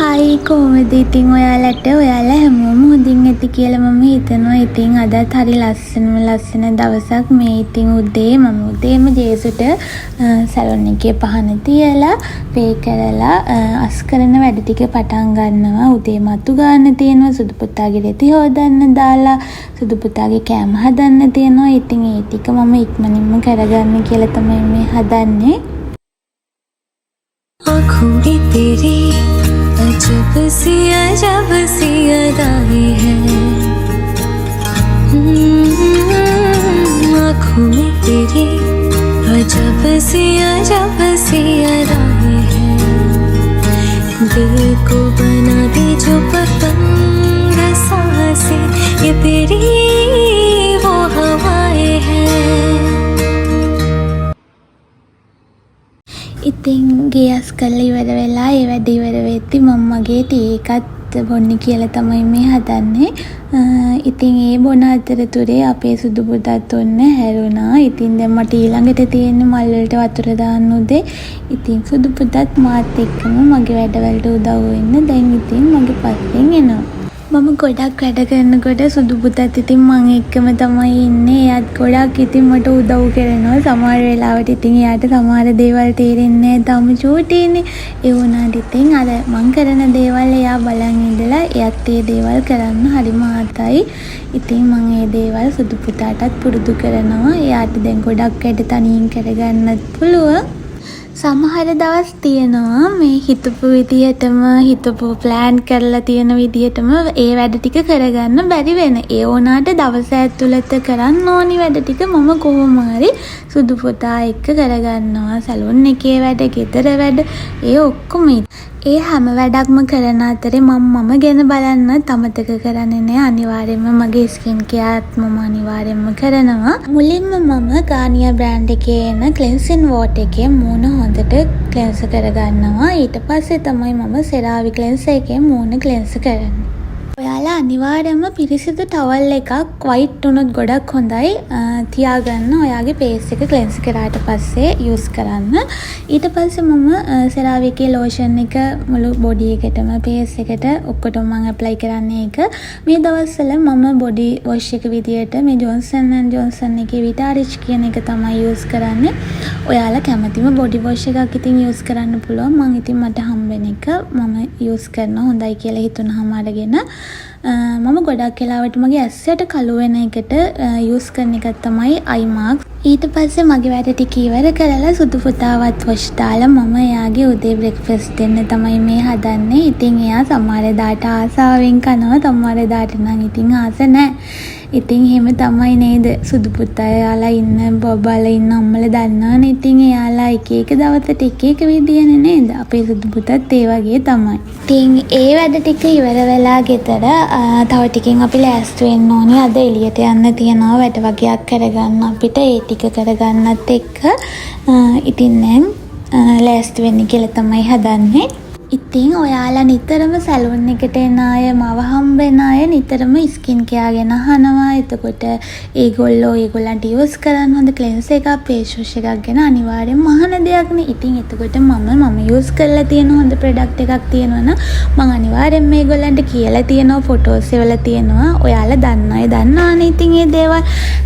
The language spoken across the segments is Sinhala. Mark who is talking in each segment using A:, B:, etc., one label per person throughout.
A: හායි, කොහොමද ඉතින් ඔයාලට? ඔයාලා හැමෝම හොඳින් ඇති කියලා මම හිතනවා. ඉතින් අදත් හරි ලස්සනම ලස්සන දවසක් මේ. ඉතින් උදේ මම උදේම ජේසුට සැලොන් එකේ පහන තියලා, ප්‍රේ කරලා අස් කරන වැඩ ටික පටන් ගන්නවා. උදේ මතු ගාන්න තියෙනවා, සුදු පුතාගේ රෙදි හෝදන්න දාලා, සුදු පුතාගේ කෑම හදන්න තියෙනවා. ඉතින් ඒ ටික මම ඉක්මනින්ම කරගන්න කියලා තමයි මේ හදන්නේ.
B: आँखों में तेरी अजब सी अजब सी अदाएं हैं। आँखों में तेरी अजब सी अजब सी अदाएं हैं। दिल को बना दे जो पतंग सांसें, ये तेरी वो हवाएं हैं।
A: ඉතින් ගේ අස් කරලා ඉවර වෙලා, ඒ වැඩ ඉවර වෙද්දි මම මගේ ටී එකත් බොන්න කියලා තමයි මේ හදන්නේ. ඉතින් ඒ බොන අතරතුරේ අපේ සුදු පුතත් ඔන්න හැරුණා. ඉතින් දැන් මට ඊළඟට තියෙන්නේ මල් වලට වතුර දාන්න උදේ. ඉතින් සුදු පුතත් මාත් එක්කම මගේ වැඩවලට උදව් වෙන්න දැන් ඉතින් මගේ පස්සෙන් එනවා. මම ගොඩක් වැඩ කරනකොට සුදු පුතත් ඉතින් මං එක්කම තමයි ඉන්නේ. එයාත් ගොඩක් ඉතින් මට උදව් කරනවා. සමහර වෙලාවට ඉතින් එයාට සමහර දේවල් තේරෙන්නේ නෑ, තාම චූටිනේ. ඒ වුණාට ඉතින් අර මං කරන දේවල් එයා බලන් ඉඳලා එයත් ඒ දේවල් කරන්න හරිම ආතයි. ඉතින් මං ඒ දේවල් සුදු පුතාටත් පුරුදු කරනවා. එයාට දැන් ගොඩක් වැඩ තනියෙන් කරගන්නත් පුළුවන්. සමහර දවස් තියෙනවා මේ හිතපු විදිහටම, හිතපු ප්ලෑන් කරලා තියෙන විදිහටම ඒ වැඩ ටික කරගන්න බැරි වෙන. ඒ වුණාට දවස ඇතුළත කරන්න ඕනි වැඩ ටික මම කොහොම හරි සුදු පුතා එක්ක කරගන්නවා. සැලොන් එකේ වැඩ, ගෙදර වැඩ, ඒ ඔක්කොම. ඒ හැම වැඩක්ම කරන අතරේ මම මම ගැන බලන්නත් අමතක කරන්නේ නෑ. අනිවාර්යෙන්ම මගේ ස්කින් කෙයාත් මම අනිවාර්යෙන්ම කරනවා. මුලින්ම මම ගානියර් බ්‍රෑන්ඩ් එකේ එන ක්ලෙන්සින් වෝටර් එකෙන් මූණ හොඳට ක්ලෙන්ස් කරගන්නවා. ඊට පස්සේ තමයි මම සෙරාවි ක්ලෙන්සර් එකෙන් මූණ ක්ලෙන්ස් කරන්නේ. ඔයාලා අනිවාර්යෙන්ම පිරිසිදු ටවල් එකක්, වයිට් වුණොත් ගොඩක් හොඳයි, තියාගන්න ඔයාගේ ෆේස් එක ක්ලෙන්ස් කරාට පස්සේ යූස් කරන්න. ඊට පස්සේ මම සෙරාවි එකේ ලෝෂන් එක මුළු බොඩි එකටම, ෆේස් එකට, ඔක්කොටම මං ඇප්ලයි කරන්නේ ඒක. මේ දවස්වල මම බොඩි වොෂ් එක විදියට මේ ජොන්සන් ඇන්ඩ් ජොන්සන් එකේ විටා රිච් කියන එක තමයි යූස් කරන්නේ. ඔයාලා කැමතිම බොඩි වොෂ් එකක් ඉතින් යූස් කරන්න පුළුවන්. මං ඉතින් මට හම්බෙන එක මම යූස් කරනවා, හොඳයි කියලා හිතුනහම අරගෙන. මම ගොඩක් වෙලාවට මගේ ඇස් යට කළු වෙන එකට යූස් කරන එකක් තමයි අයි මාස්ක්. ඊට පස්සේ මගේ වැඩ ටික ඉවර කරලා, සුදු පුතාවත් වොෂ් දාලා, මම එයාගේ උදේ බ්‍රෙක්ෆාස්ට් දෙන්න තමයි මේ හදන්නේ. ඉතින් එයා සමහර දාට ආසාවෙන් කනවා, සමහර දාට නම් ඉතින් ආස නෑ. ඉතින් එහෙම තමයි නේද? සුදු පුතාලා ඉන්න, බබාලා ඉන්න අම්මලා දන්නවනේ ඉතින් එයාලා එක එක දවසට එක එක විදියනේ නේද? අපේ සුදු පුතත් ඒ වගේ තමයි. ඉතින් ඒ වැඩ ටික ඉවර වෙලා ගෙදර තව ටිකකින් අපි ලෑස්ති වෙන්න ඕනේ. අද එළියට යන්න තියෙනවා වැඩ වගයක් කරගන්න අපිට. ඒ ටික කරගන්නත් එක්ක ඉතින් දැන් ලෑස්ති වෙන්න කියලා තමයි හදන්නේ. ඉතින් ඔයාලා නිතරම සැලූන් එකට එන අය, මාව හම්බෙන අය නිතරම ස්කින් කෙයා ගැන අහනවා. එතකොට ඒගොල්ලෝ ඒගොල්ලන්ට යූස් කරන්න හොඳ ක්ලෙන්සර් එකක්, ෆේස් වොෂ් එකක් ගැන අනිවාර්යෙන්ම අහන දෙයක්නේ. ඉතින් එතකොට මම මම යූස් කරලා තියෙන හොඳ ප්‍රොඩක්ට් එකක් තියෙනවා නම් මං අනිවාර්යෙන්ම ඒගොල්ලන්ට කියලා තියෙනවා, ෆොටෝස් එවලා තියෙනවා. ඔයාලා දන්න අය දන්නවනේ ඉතින් ඒ දේවල්.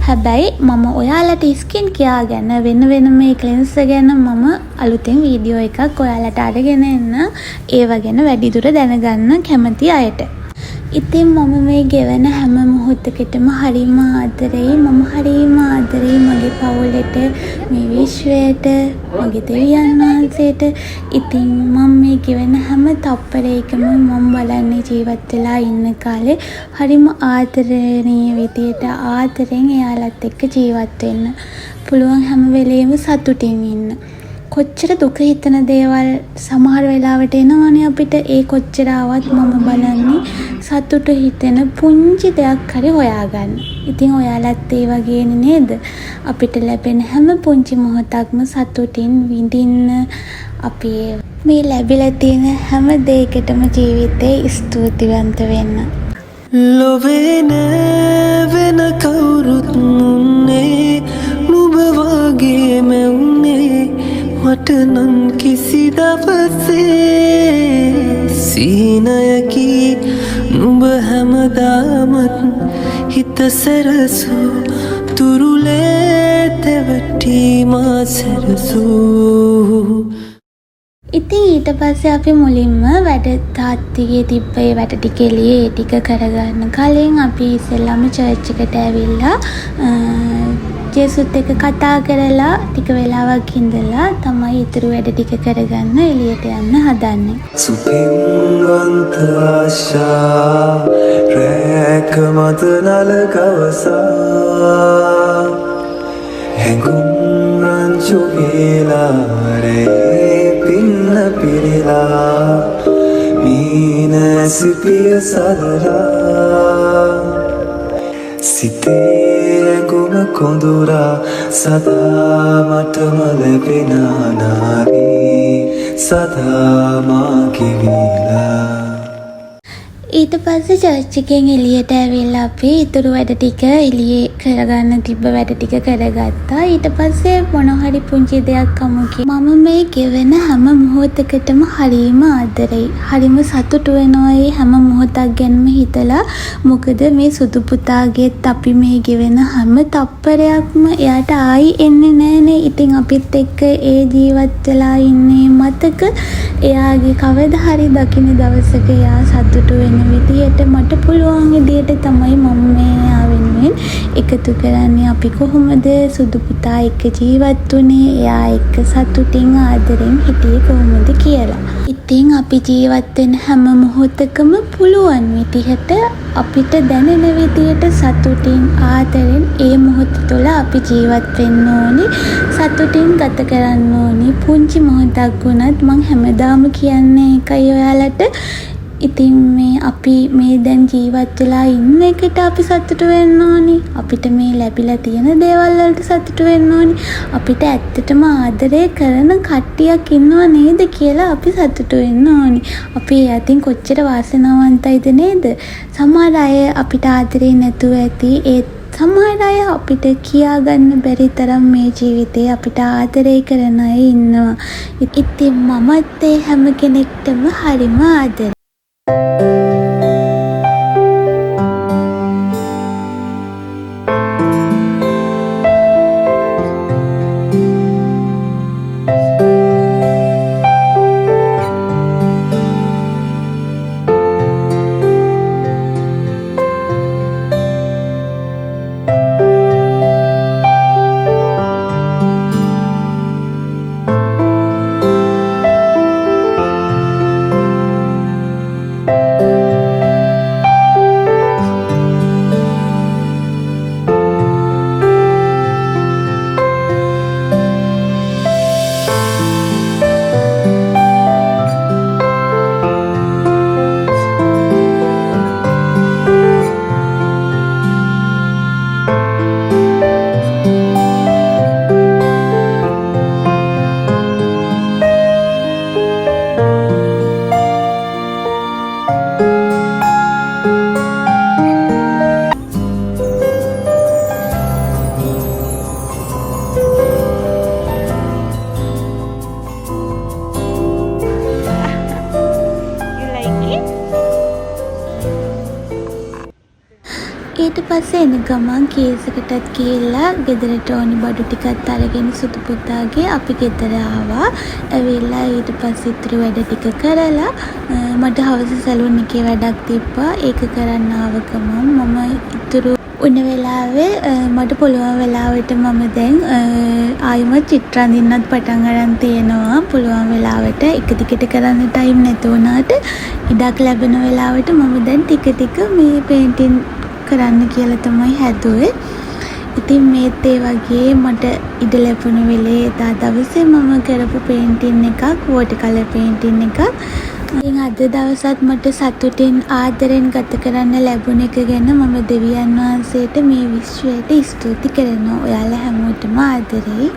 A: හැබැයි මම ඔයාලට ස්කින් කෙයා ගැන වෙන වෙනම මේ ක්ලෙන්සර් ගැන මම අලුතෙන් වීඩියෝ එකක් ඔයාලට අරගෙන එන්නම්, ඒව ගැන වැඩිදුර දැනගන්න කැමති අයට. ඉතින් මම මේ ගෙවන හැම මොහොතකටම හරිම ආදරෙයි. මම හරිම ආදරෙයි මගේ පවුලට, මේ විශ්වයට, මගේ දෙවියන් වහන්සේට. ඉතින් මම මේ ගෙවන හැම තප්පරයකම මම බලන්නේ ජීවත් වෙලා ඉන්න කාලේ හරිම ආදරණීය විදියට ආදරෙන් එයාලත් එක්ක ජීවත් වෙන්න. පුළුවන් හැම වෙලේම සතුටින් ඉන්න. කොච්චර දුක හිතෙන දේවල් සමහර වෙලාවට එනවනේ අපිට. ඒ කොච්චර ආවත් මම බලන්නේ සතුටු හිතෙන පුංචි දෙයක් හරි හොයාගන්න. ඉතින් ඔයාලත් ඒ වගේනේ නේද? අපිට ලැබෙන හැම පුංචි මොහොතක්ම සතුටින් විඳින්න අපි මේ ලැබිලා තියෙන හැම දේකටම ජීවිතේ ස්තුතිවන්ත වෙන්න.
C: ලොවේ නෑ වෙන කවුරුත් උන්නේ නුඹ වගේ මැවුනේ මට නම් කිසි දවසේ. සිහිනයකි නුඹ හැමදාමත් හිත සැරසූ තුරුලේ තෙවටි මා සැරසූ.
A: ඉතින් ඊට පස්සේ අපි මුලින්ම වැඩ තාත්තිගේ තිබ්බ ඒ වැඩ ටික එළියේ ඒ ටික කරගන්න කලින් අපි ඉස්සෙල්ලාම චර්ච් එකට ඇවිල්ලා ජේසුත් එක්ක කතා කරලා ටික වෙලාවක් ඉඳලා තමයි ඉතුරු වැඩ ටික කරගන්න එළියට යන්න හදන්නේ.
C: සුපින්වන්ත ආශා රෑක මත නලගවසා හැඟුම් රංචු වේලා රැයේ පින්න පිරිලා මීන ඇසිපිය සලරා සිතේ ඇඟුම කොඳුරා සදා මටම ලැබෙන නාරී සදා මාගේ වීලා.
A: ඊට පස්සේ චර්ච් එකෙන් එළියට ඇවිල්ලා අපි ඉතුරු වැඩ ටික එළියේ කරගන්න තිබ්බ වැඩ ටික කරගත්තා. ඊට පස්සේ මොන හරි පුංචි දෙයක් කමු කියලා. මම මේ ගෙවන හැම මොහොතකටම හරිම ආදරෙයි. හරිම සතුටු වෙනවා ඒ හැම මොහොතක් ගැනම හිතලා. මොකද මේ සුදු පුතාගෙත් අපි මේ ගෙවන හැම තප්පරයක්ම එයාට ආයි එන්නේ නෑනේ. ඉතින් අපිත් එක්ක ඒ ජීවත් වෙලා ඉන්නේ මතක එයාගේ කවදා හරි දකින දවසක එයා සතුටු වෙන විදියට මට පුළුවන් විදියට තමයි මම මේ එයා වෙනුවෙන් එකතු කරන්නේ. අපි කොහොමද සුදු පුතා එක්ක ජීවත් වුණේ, එයා එක්ක සතුටින් ආදරෙන් හිටියේ කොහොමද කියලා. ඉතින් අපි ජීවත් වෙන හැම මොහොතකම පුළුවන් විදිහට අපිට දැනෙන විදියට සතුටින් ආදරෙන් ඒ මොහොත තුළ අපි ජීවත් වෙන්න ඕනි, සතුටින් ගත කරන්න ඕනි. පුංචි මොහොතක් වුණත් මං හැමදාම කියන්නේ ඒකයි ඔයාලට. ඉතින් මේ අපි මේ දැන් ජීවත් වෙලා ඉන්න එකට අපි සතුටු වෙන්න ඕනි. අපිට මේ ලැබිලා තියෙන දේවල් වලට සතුටු වෙන්න ඕනි. අපිට ඇත්තටම ආදරය කරන කට්ටියක් ඉන්නව නේද කියලා අපි සතුටු වෙන්න ඕනි. අපි ඒ අතින් කොච්චර වාසනාවන්තයිද නේද? සමහර අය අපිට ආදරේ නැතුව ඇති. ඒත් සමහර අය අපිට කියාගන්න බැරි තරම් මේ ජීවිතේ අපිට ආදරේ කරන අය ඉන්නවා. ඉතින් මමත් ඒ හැම කෙනෙක්ටම හරිම ආදරේ. ඊට පස්සේ එන ගමන් කීල්ස් එකටත් ගිහිල්ලා ගෙදරට ඕනි බඩු ටිකත් අරගෙන සුදු පුතාගේ අපි ගෙදර ආවා. ඇවිල්ලා ඊට පස්සේ ඉතුරු වැඩ ටික කරලා මට හවස සැලූන් එකේ වැඩක් තිබ්බා. ඒක කරන්න ආව ගමන් මම ඉතුරු උන වෙලාවේ මට පුළුවන් වෙලාවට මම දැන් ආයෙමත් චිත්‍ර අඳින්නත් පටන් අරන් තියෙනවා. පුළුවන් වෙලාවට එක දිගට කරන්න ටයිම් නැති වුණාට ඉඩක් ලැබෙන වෙලාවට මම දැන් ටික ටික මේ පේන්ටින් කරන්න කියලා තමයි හැදුවේ. ඉතින් මේත් ඒ වගේ මට ඉඩ ලැබුණු වෙලේ එදා දවසේ මම කරපු පේන්ටින් එකක්, වෝටර් කලර් පේන්ටින් එකක්. ඉතින් අද දවසත් මට සතුටින් ආදරෙන් ගත කරන්න ලැබුණ එක ගැන මම දෙවියන් වහන්සේට මේ විශ්වයට ස්තුති කරනවා. ඔයාලා හැමෝටම ආදරෙයි.